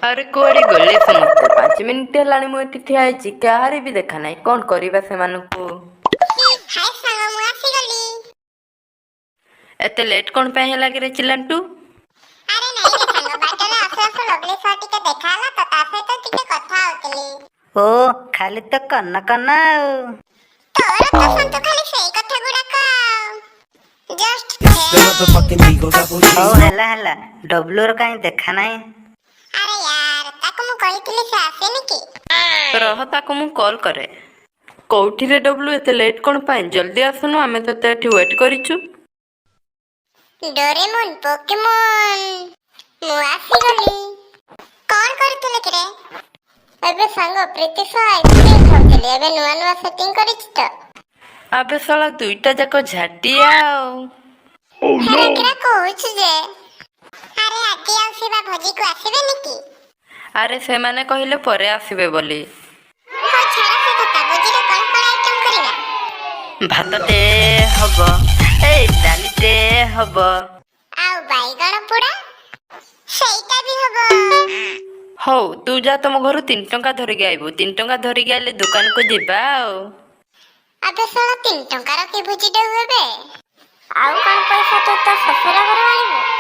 ଆରେ, କୁଆଡ଼େ ଗଲେ ସମସ୍ତେ? 5 ମିନିଟ୍ ହେଲାଣି ମୁଁ ଏଠି ଠିଆ ହେଇଛି, କାହାରି ବି ଦେଖା ନାହିଁ। କଣ କରିବା ସେମାନଙ୍କୁ? ହାଇ ସାଙ୍ଗ, ମୁଁ ଆସିଗଲି। ଏତେ ଲେଟ୍ କଣ ପାଇଁ ହେଲା କିରେ ଚିଲାଣ୍ଟୁ? ଆରେ ନାଇଁ ରେ ସାଙ୍ଗ, ବାଟରେ ଆସୁ ଆସୁ ଲଭଲି ସହ ଟିକେ ଦେଖା ହେଲା ତ, ତା ସହିତ ଟିକେ କଥା ହଉଥିଲି। ଓ, ଖାଲି ତ କନ କନ ଆଉ। ତୋର ତ ସନ୍ତୁ ଖାଲି ସେଇ କଥା ଗୁଡାକ ଆଉ just The motherfucking Eagle Double G. ହଉ ହେଲା ହେଲା, ଡବ୍ଲୁର କାହିଁ ଦେଖା ନାହିଁ? ଆରେ ୟାର, ତାକୁ ମୁଁ କହିଥିଲି, ସେ ଆସିନି କି? ରହ, ତାକୁ ମୁଁ କଲ୍ କରେ। କୋଉଠିରେ ଡବ୍ଲୁ, ଏତେ ଲେଟ୍ କଣ ପାଇଁ? ଜଲ୍ଦି ଆସୁନୁ, ଆମେ ତତେ ଏଠି ୱେଟ୍ କରିଛୁ। ଡୋରେମୋନ ପୋକେମୋନ, ମୁଁ ଆସିଗଲି। କଣ କରୁଥିଲେ କିରେ? ଏବେ ସାଙ୍ଗ ପ୍ରୀତି ସହ ଆଇସ୍କ୍ରିମ ଖାଉଥିଲି। ଏବେ ନୂଆ ନୂଆ ସେଟିଂ କରିଛି ତ। ଆବେ ଶଳା, ଦୁଇଟା ଯାକ ଝାଟିଆ ଆଉ। ହେରା କିରା କହୁଛୁ ଯେ? ଆରେ, ଆଜି ଆଉ ଶିବା ଭୋଜିକୁ ଆସିବେନି କି? ଆରେ, ସେମାନେ କହିଲେ ପରେ ଆସିବେ ବୋଲି। ହଉ ଛାଡ଼ ସେ କଥା, ଭୋଜିରେ କଣ କଣ ଆଇଟମ କରିବା? ଭାତଟେ ହବ, ଏଇ ଡାଲିଟେ ହବ। ଆଉ ବାଇଗଣ ପୋଡା, ସେଇଟା ବି ହବ। ହଉ, ତୁ ଯା ତମ ଘରୁ 3 ଟଙ୍କା ଧରିକି ଆଇବୁ। 3 ଟଙ୍କା ଧରିକି ଆଇଲେ ଦୋକାନକୁ ଯିବା ଆଉ। ଆବେ ଶଳା, 3 ଟଙ୍କାର କି ଭୋଜିଟେ ହୁଏ ବେ? ଆଉ କଣ ପଇସା ତୁ ତୋ ଶ୍ୱଶୁର ଘରୁ ଆଣିବୁ?